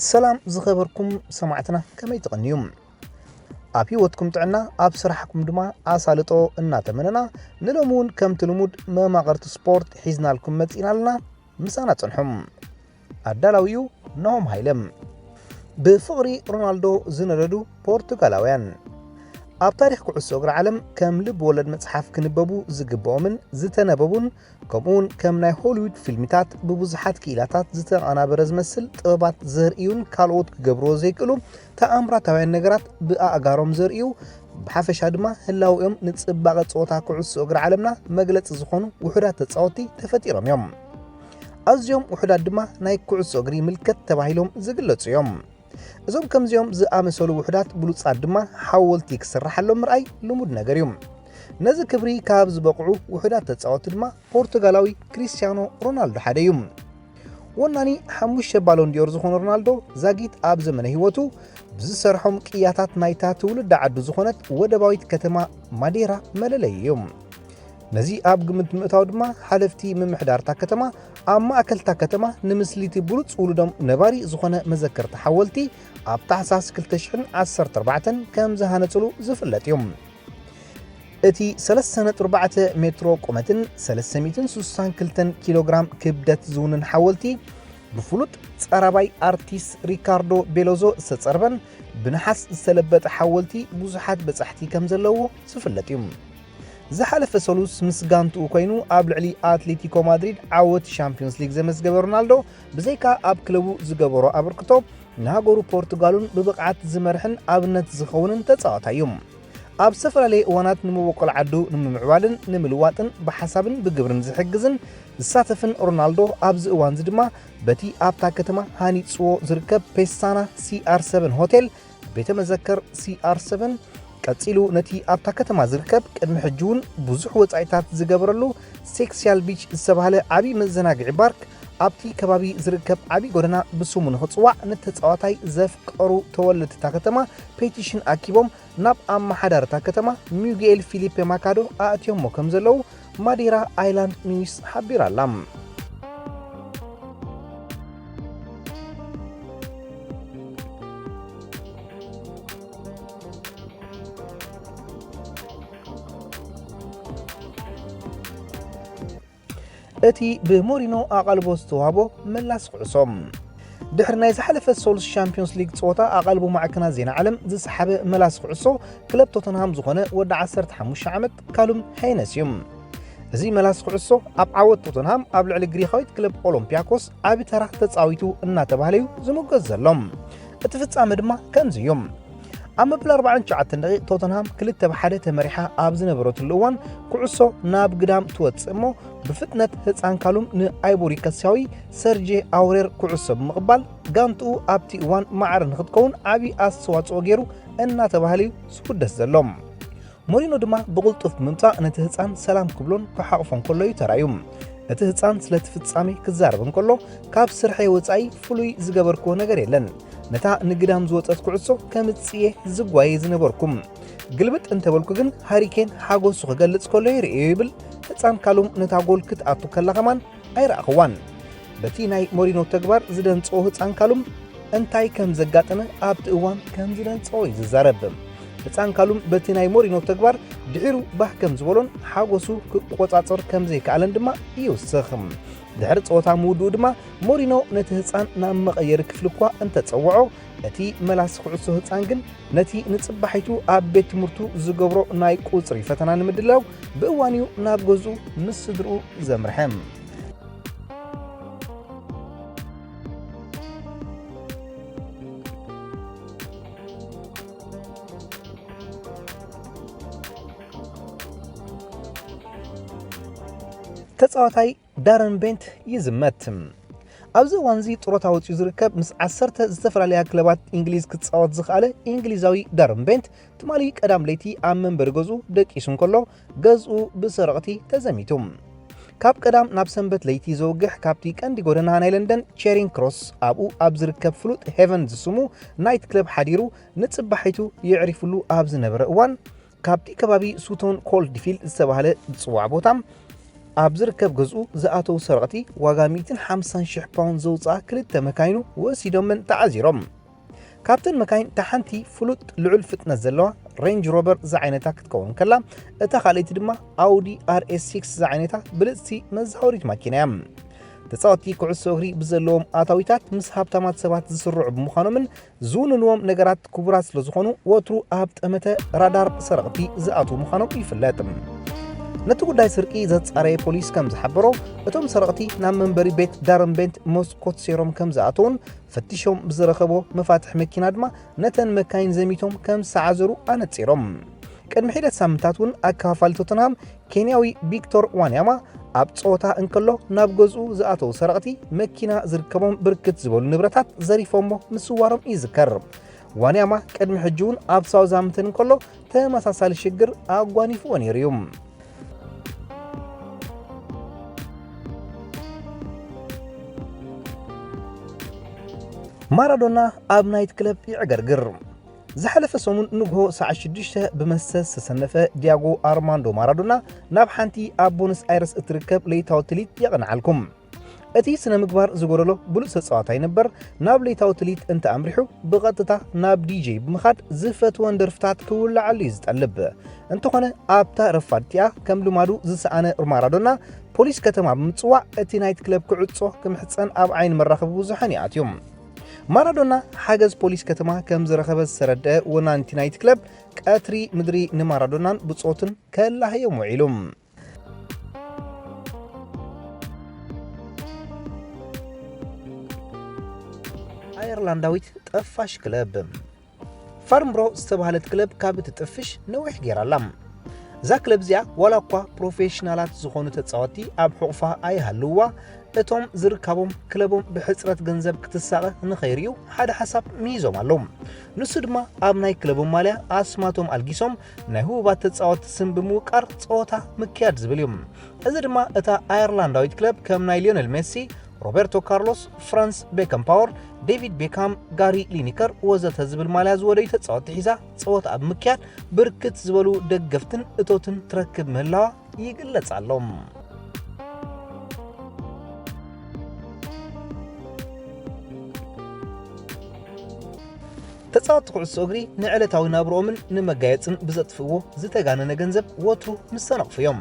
ሰላም ዝኸበርኩም ሰማዕትና፣ ከመይ ትቐንዩ? ኣብ ህይወትኩም ጥዕና፣ ኣብ ስራሕኩም ድማ ኣሳልጦ እናተመነና፣ ንሎሚ እውን ከምቲ ልሙድ መማቕርቲ ስፖርት ሒዝናልኩም መጺእና ኣለና። ምሳና ጽንሑ። ኣዳላዊኡ ናሆም ሃይለ። ብፍቕሪ ሮናልዶ ዝነደዱ ፖርቱጋላውያን። ኣብ ታሪኽ ኩዕሶ እግሪ ዓለም ከም ልብ ወለድ መጽሓፍ ክንበቡ ዝግብኦምን ዝተነበቡን፣ ከምኡውን ከም ናይ ሆሊውድ ፊልሚታት ብብዙሓት ክኢላታት ዝተቐናበረ ዝመስል ጥበባት ዘርእዩን ካልኦት ክገብርዎ ዘይክእሉ ተኣምራታውያን ነገራት ብኣእጋሮም ዘርእዩ፣ ብሓፈሻ ድማ ህላውኦም ንጽባቐ ጸወታ ኩዕሶ እግሪ ዓለምና መግለጺ ዝኾኑ ውሑዳት ተጻወትቲ ተፈጢሮም እዮም። ኣዝዮም ውሑዳት ድማ ናይ ኩዕሶ እግሪ ምልከት ተባሂሎም ዝግለጹ እዮም። እዞም ከምዚኦም ዝኣመሰሉ ውሑዳት ብሉጻት ድማ ሓወልቲ ክስርሓሎም ምርኣይ ልሙድ ነገር እዩ። ነዚ ክብሪ ካብ ዝበቕዑ ውሑዳት ተጻወትቲ ድማ ፖርቱጋላዊ ክሪስቲያኖ ሮናልዶ ሓደ እዩ። ወናኒ ሓሙሽተ ባሎን ዲዮር ዝኾነ ሮናልዶ ዛጊት ኣብ ዘመነ ህይወቱ ብዝሰርሖም ቅያታት ናይታ ትውልዲ ዓዱ ዝኾነት ወደባዊት ከተማ ማዴራ መለለዩ እዩ። ነዚ ኣብ ግምት ብምእታው ድማ ሓለፍቲ ምምሕዳርታ ከተማ ኣብ ማእከልታ ከተማ ንምስሊቲ ብሉጽ ውሉዶም ነባሪ ዝኾነ መዘከርታ ሓወልቲ ኣብ ታሕሳስ ክልተ ሽሕን ዓሰርተ ኣርባዕተን ከም ዝሃነጽሉ ዝፍለጥ እዩ። እቲ ሰለስተ ነጥቢ ኣርባዕተ ሜትሮ ቁመትን ሰለስተ ሚእትን ስሳን ክልተን ኪሎ ግራም ክብደት ዝውንን ሓወልቲ ብፍሉጥ ጸራባይ ኣርቲስት ሪካርዶ ቤሎዞ ዝተጸርበን ብነሓስ ዝተለበጠ ሓወልቲ ብዙሓት በጻሕቲ ከም ዘለዎ ዝፍለጥ እዩ። ዝሓለፈ ሰሉስ ምስ ጋንትኡ ኮይኑ ኣብ ልዕሊ ኣትሌቲኮ ማድሪድ ዓወት ሻምፒዮንስ ሊግ ዘመዝገበ ሮናልዶ ብዘይካ ኣብ ክለቡ ዝገበሮ ኣበርክቶ ንሃገሩ ፖርቱጋሉን ብብቕዓት ዝመርሕን ኣብነት ዝኸውንን ተጻዋታይ እዩ። ኣብ ዝተፈላለየ እዋናት ንመበቆል ዓዱ ንምምዕባልን ንምልዋጥን ብሓሳብን ብግብርን ዝሕግዝን ዝሳተፍን ሮናልዶ ኣብዚ እዋንዚ ድማ በቲ ኣብታ ከተማ ሃኒጽዎ ዝርከብ ፔሳና ሲኣር ሰቨን ሆቴል ቤተ መዘከር ሲኣር ሰቨን ቀጺሉ ነቲ ኣብታ ከተማ ዝርከብ ቅድሚ ሕጂ እውን ብዙሕ ወጻኢታት ዝገበረሉ ሴክሲያል ቢች ዝተባህለ ዓቢ መዘናግዒ ባርክ ኣብቲ ከባቢ ዝርከብ ዓቢ ጎደና ብስሙ ንኽጽዋዕ ንተጻዋታይ ዘፍቀሩ ተወለድቲ እታ ከተማ ፔቲሽን ኣኪቦም ናብ ኣመሓዳሪ እታ ከተማ ሚጉኤል ፊሊፔ ማካዶ ኣእትዮሞ ከም ዘለዉ ማዴራ ኣይላንድ ኒውስ ሓቢራ ኣላ። እቲ ብሞሪኖ ኣቓልቦ ዝተዋህቦ መላስ ኩዕሶ። ድሕሪ ናይ ዝሓለፈ ሶልስ ሻምፒዮንስ ሊግ ጸወታ ኣቓልቦ ማዕከናት ዜና ዓለም ዝሰሓበ መላስ ኩዕሶ ክለብ ቶተንሃም ዝኾነ ወዲ ዓሰርተ ሓሙሽተ ዓመት ካሉም ሄይነስ እዩ። እዚ መላስ ኩዕሶ ኣብ ዓወት ቶተንሃም ኣብ ልዕሊ ግሪኻዊት ክለብ ኦሎምፒያኮስ ዓቢ ተራ ተጻዊቱ እናተባህለ እዩ ዝምገዝ ዘሎ። እቲ ፍጻመ ድማ ከምዚ እዩ። ኣብ መበል ኣርባዓን ትሽዓተን ደቂቕ ቶተንሃም ክልተ ብ ሓደ ተመሪሓ ኣብ ዝነበረትሉ እዋን ኩዕሶ ናብ ግዳም ትወጽእ እሞ ብፍጥነት ህጻን ካሉም ንኣይቦሪ ኮስታዊ ሰርጄ ኣውሬር ኩዕሶ ብምቕባል ጋንትኡ ኣብቲ እዋን ማዕረ ንክትከውን ዓቢ ኣስተዋጽኦ ገይሩ እናተባህለ እዩ ዝውደስ ዘሎ። ሞሪኖ ድማ ብቕልጡፍ ብምምጻእ ነቲ ህጻን ሰላም ክብሎን ክሓቕፎን ከሎ እዩ ተራእዩ። እቲ ህጻን ስለቲ ፍጻሜ ክዛረብ እንከሎ፣ ካብ ስርሐይ ወጻኢ ፍሉይ ዝገበርክዎ ነገር የለን። ነታ ንግዳም ዝወጸት ኩዕሶ ከምጽእ እየ ዝጓየ ዝነበርኩ። ግልብጥ እንተበልኩ ግን ሃሪኬን ሓጎሱ ክገልጽ ከሎ ይርእዮ ይብል። ህጻን ካሉም ነታ ጎል ክትኣቱ ከላ ከማን ኣይረኣኽዋን። በቲ ናይ ሞሪኖ ተግባር ዝደንጸዎ ህጻን ካሉም እንታይ ከም ዘጋጠመ ኣብቲ እዋን ከም ዝደንጸዎ እዩ ዝዛረብ። ህጻን ካሉም በቲ ናይ ሞሪኖ ተግባር ድሒሩ ባህ ከም ዝበሎን ሓጎሱ ክቆጻጸር ከም ዘይከኣለን ድማ ይውስኽ። ድሕሪ ጸወታ ምውድኡ ድማ ሞሪኖ ነቲ ህጻን ናብ መቐየሪ ክፍሊ እኳ እንተጸውዖ፣ እቲ መላሲ ኩዕሶ ህጻን ግን ነቲ ንጽባሒቱ ኣብ ቤት ትምህርቱ ዝገብሮ ናይ ቁጽሪ ፈተና ንምድላው ብእዋን'ዩ ናብ ገዝኡ ምስ ስድርኡ ዘምርሐ። ተጻዋታይ ዳረን ቤንት ይዝመት። ኣብዚ እዋንዚ ጥሮታ ወጺኡ ዝርከብ ምስ ዓሰርተ ዝተፈላለያ ክለባት እንግሊዝ ክጻወት ዝኸኣለ እንግሊዛዊ ዳረን ቤንት ትማሊ ቀዳም ለይቲ ኣብ መንበሪ ገዝኡ ደቂሱ እንከሎ ገዝኡ ብሰረቕቲ ተዘሚቱ። ካብ ቀዳም ናብ ሰንበት ለይቲ ዘውግሕ ካብቲ ቀንዲ ጎደና ናይ ለንደን ቼሪንግ ክሮስ ኣብኡ ኣብ ዝርከብ ፍሉጥ ሄቨን ዝስሙ ናይት ክለብ ሓዲሩ ንጽባሒቱ የዕሪፍሉ ኣብ ዝነበረ እዋን ካብቲ ከባቢ ሱቶን ኮልድፊልድ ዝተባህለ ዝጽዋዕ ቦታ ኣብ ዝርከብ ገዝኡ ዝኣተዉ ሰረቕቲ ዋጋ ሚእትን ሓምሳን ሽሕ ፓውንድ ዘውፅኣ ክልተ መካይኑ ወሲዶምን ተዓዚሮም። ካብተን መካይን እታ ሓንቲ ፍሉጥ ልዑል ፍጥነት ዘለዋ ሬንጅ ሮቨር ዝዓይነታ ክትከውን ከላ፣ እታ ካልኣይቲ ድማ ኣውዲ ኣር ኤስ ሲክስ ዝዓይነታ ብልጽቲ መዛወሪት ማኪና እያ። ተጻወትቲ ኩዕሶ እግሪ ብዘለዎም ኣታዊታት ምስ ሃብታማት ሰባት ዝስርዑ ብምዃኖምን ዝውንንዎም ነገራት ክቡራት ስለ ዝኾኑ፣ ወትሩ ኣብ ጠመተ ራዳር ሰረቕቲ ዝኣትዉ ምዃኖም ይፍለጥ። ነቲ ጉዳይ ስርቂ ዘጻረየ ፖሊስ ከም ዝሓበሮ፣ እቶም ሰረቕቲ ናብ መንበሪ ቤት ዳረንቤንት መስኮት ሴሮም ከም ዝኣተዉን ፈቲሾም ብዝረኸቦ መፋትሕ መኪና ድማ ነተን መካይን ዘሚቶም ከም ዝሰዓዘሩ ኣነጺሮም። ቅድሚ ሒደት ሳምንታት እውን ኣከፋፋሊ ቶተንሃም ኬንያዊ ቪክቶር ዋንያማ ኣብ ጸወታ እንከሎ ናብ ገዝኡ ዝኣተዉ ሰረቕቲ መኪና ዝርከቦም ብርክት ዝበሉ ንብረታት ዘሪፎሞ ምስዋሮም ይዝከር። ዋንያማ ቅድሚ ሕጂ እውን ኣብ ሳውዝሃምፕተን እንከሎ ተመሳሳሊ ሽግር ኣጓኒፍዎ ነይሩ እዩ። ማራዶና ኣብ ናይት ክለብ ይዕገርግር። ዝሓለፈ ሰሙን ንግሆ ሰዓት ሽዱሽተ ብመስተ ዝተሰነፈ ዲያጎ ኣርማንዶ ማራዶና ናብ ሓንቲ ኣብ ቦነስ ኣይረስ እትርከብ ለይታዊ ትልሂት የቕንዓልኩም። እቲ ስነ ምግባር ዝጎደሎ ብሉጽ ተጻዋታይ ነበር ናብ ለይታዊ ትልሂት እንተ ኣምሪሑ፣ ብቐጥታ ናብ ዲጄ ብምኻድ ዝፈትወን ደርፍታት ክውልዓሉ እዩ ዝጠልብ። እንተኾነ፣ ኣብታ ረፋድ እቲኣ ከም ልማዱ ዝሰኣነ ማራዶና፣ ፖሊስ ከተማ ብምጽዋዕ እቲ ናይት ክለብ ክዕጾ ክምሕጸን ኣብ ዓይኒ መራኸቢ ብዙሓን ይኣትዩ። ማራዶና ሓገዝ ፖሊስ ከተማ ከም ዝረኸበ ዝተረድአ ወናንቲ ናይት ክለብ፣ ቀትሪ ምድሪ ንማራዶናን ብጾቱን ከላህዮም ውዒሉ። ኣየርላንዳዊት ጠፋሽ ክለብ። ፋርምብሮ ዝተባህለት ክለብ ካብ እትጥፍሽ ነዊሕ ገይራ ኣላ። እዛ ክለብ እዚኣ ዋላ እኳ ፕሮፌሽናላት ዝኾኑ ተጻወትቲ ኣብ ሕቑፋ ኣይሃልውዋ፣ እቶም ዝርካቦም ክለቦም ብሕጽረት ገንዘብ ክትሳቐ ንኸይርእዩ ሓደ ሓሳብ ምሂዞም ኣለዉ። ንሱ ድማ ኣብ ናይ ክለቦም ማልያ ኣስማቶም ኣልጊሶም ናይ ህቡባት ተጻወትቲ ስም ብምውቃር ጸወታ ምክያድ ዝብል እዩ። እዚ ድማ እታ ኣየርላንዳዊት ክለብ ከም ናይ ሊዮነል ሜሲ፣ ሮቤርቶ ካርሎስ፣ ፍራንስ ቤከንፓወር፣ ዴቪድ ቤካም፣ ጋሪ ሊኒከር ወዘተ ዝብል ማልያ ዝወደዩ ተጻወትቲ ሒዛ ጸወታ ኣብ ምክያድ ብርክት ዝበሉ ደገፍትን እቶትን ትረክብ ምህላዋ ይግለጽ ኣሎ። ተጻወትቲ ኩዕሶ እግሪ ንዕለታዊ ናብርኦምን ንመጋየጽን ብዘጥፍእዎ ዝተጋነነ ገንዘብ ወትሩ ምስ ተነቕፉ እዮም።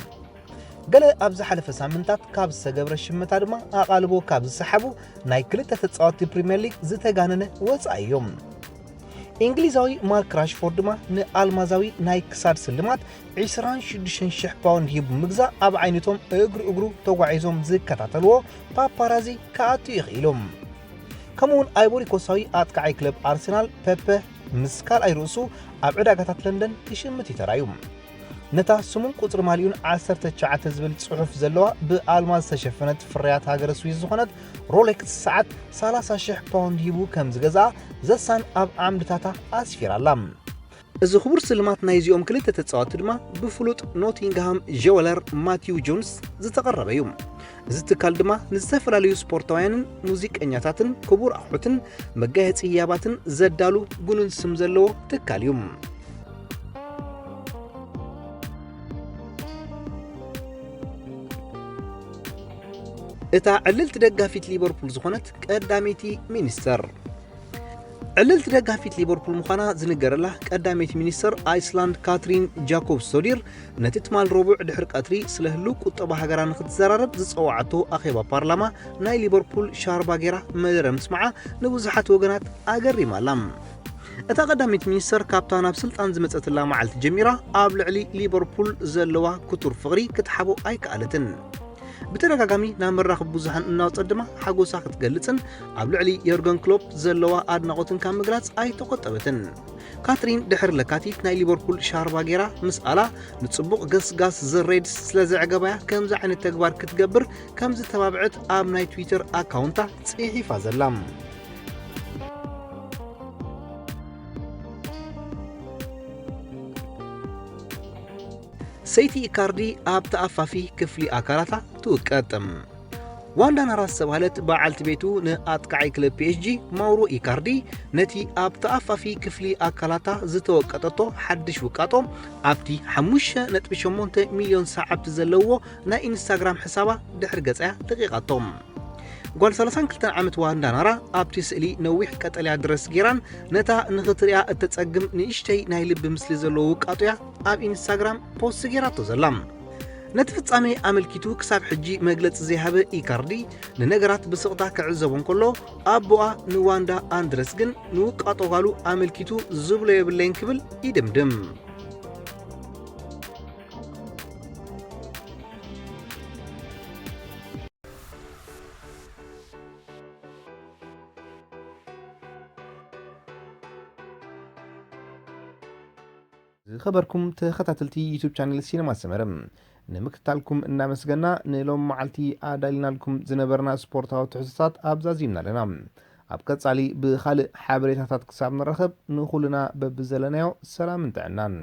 ገለ ኣብ ዝሓለፈ ሳምንታት ካብ ዝተገብረ ሽመታ ድማ ኣቓልቦ ካብ ዝሰሓቡ ናይ ክልተ ተጻወትቲ ፕሪምየር ሊግ ዝተጋነነ ወጻኢ እዮም። እንግሊዛዊ ማርክ ራሽፎርድ ድማ ንኣልማዛዊ ናይ ክሳድ ስልማት ዕስራን ሽዱሽተን ሽሕ ፓውንድ ሂቡ ምግዛእ ኣብ ዓይነቶም እግሪ እግሩ ተጓዒዞም ዝከታተልዎ ፓፓራዚ ክኣቱ ይኽእሉ። ከምኡውን ኣይቮሪ ኮስታዊ ኣጥቃዓይ ክለብ ኣርሰናል ፔፐ ምስ ካልኣይ ርእሱ ኣብ ዕዳጋታት ለንደን ክሽምት እዩ ተራእዩ። ነታ ስሙን ቁጽሪ ማልኡን ዓሰርተ ትሽዓተ ዝብል ጽሑፍ ዘለዋ ብኣልማዝ ዝተሸፈነት ፍርያት ሃገረ ስዊስ ዝኾነት ሮሌክስ ሰዓት ሰላሳ ሽሕ ፓውንድ ሂቡ ከም ዝገዝኣ ዘሳን ኣብ ዓምድታታ ኣስፊራ ኣላ። እዚ ክቡር ስልማት ናይዚኦም ክልተ ተጻወትቲ ድማ ብፍሉጥ ኖቲንግሃም ጀወለር ማቲው ጆንስ ዝተቐረበ እዩ። እዚ ትካል ድማ ንዝተፈላለዩ ስፖርታውያንን ሙዚቀኛታትን ክቡር ኣቑሑትን መጋየጺ ህያባትን ዘዳሉ ግኑን ስም ዘለዎ ትካል እዩ። እታ ዕልልቲ ደጋፊት ሊቨርፑል ዝኾነት ቀዳመይቲ ሚኒስተር። ዕልልቲ ደጋፊት ሊቨርፑል ምዃና ዝንገረላ ቀዳመይቲ ሚኒስተር ኣይስላንድ ካትሪን ጃኮብስዶዲር፣ ነቲ ትማል ረቡዕ ድሕሪ ቀትሪ ስለ ህሉው ቁጠባ ሃገራ ንክትዘራረብ ዝጸውዓቶ ኣኼባ ፓርላማ ናይ ሊቨርፑል ሻርባ ጌራ መደረ ምስማዓ ንብዙሓት ወገናት ኣገሪማ ኣላ። እታ ቀዳመይቲ ሚኒስተር ካብታ ናብ ስልጣን ዝመጸትላ መዓልቲ ጀሚራ ኣብ ልዕሊ ሊቨርፑል ዘለዋ ክቱር ፍቕሪ ክትሓቦ ኣይከኣለትን። ብተደጋጋሚ ናብ መራኸቢ ብዙሓን እናወጸት ድማ ሓጎሳ ክትገልጽን ኣብ ልዕሊ የርገን ክሎፕ ዘለዋ ኣድናቖትን ካብ ምግላጽ ኣይተቖጠበትን። ካትሪን ድሕሪ ለካቲት ናይ ሊቨርፑል ሻርባ ጌራ ምስ ኣላ ንጽቡቕ ገስጋስ ዘ ሬድስ ስለ ዘዕገባያ ከምዚ ዓይነት ተግባር ክትገብር ከም ዝተባብዐት ኣብ ናይ ትዊተር ኣካውንታ ጽሒፋ ዘላ። ሰይቲ ኢካርዲ ኣብ ተኣፋፊ ክፍሊ ኣካላታ ትውቀጥ። ዋንዳ ናራ ዝተባህለት በዓልቲ ቤቱ ንኣጥቃዓይ ክለብ ፒ ኤስ ጂ ማውሮ ኢካርዲ ነቲ ኣብ ተኣፋፊ ክፍሊ ኣካላታ ዝተወቀጠቶ ሓድሽ ውቃጦ ኣብቲ ሓሙሽተ ነጥቢ ሸሞንተ ሚልዮን ሰዓብቲ ዘለዎ ናይ ኢንስታግራም ሕሳባ ድሕሪ ገጻያ ለቂቓቶ። ጓል ሰላሳን ክልተን ዓመት ዋንዳ ናራ ኣብቲ ስእሊ ነዊሕ ቀጠልያ ድረስ ጌራን ነታ ንኽትሪኣ እተጸግም ንእሽተይ ናይ ልቢ ምስሊ ዘለዎ ውቃጦያ ኣብ ኢንስታግራም ፖስት ጌራቶ ዘላ። ነቲ ፍጻሜ ኣመልኪቱ ክሳብ ሕጂ መግለጺ ዘይሃበ ኢካርዲ ንነገራት ብስቕታ ክዕዘቦ እንከሎ ኣቦኣ ንዋንዳ ኣንድረስ ግን ንውቃጦ ጓሉ ኣመልኪቱ ዝብሎ የብለይን ክብል ይድምድም። ዝኸበርኩም ተኸታተልቲ ዩቱብ ቻነል ሲነማ ሰመረ ንምክትታልኩም እናመስገና ንሎም መዓልቲ ኣዳሊናልኩም ዝነበርና ስፖርታዊ ትሕዝቶታት ኣብዛዚምና ኣለና። ኣብ ቀጻሊ ብኻልእ ሓበሬታታት ክሳብ ንራኸብ ንኹልና በብዘለናዮ ሰላምን ጥዕናን።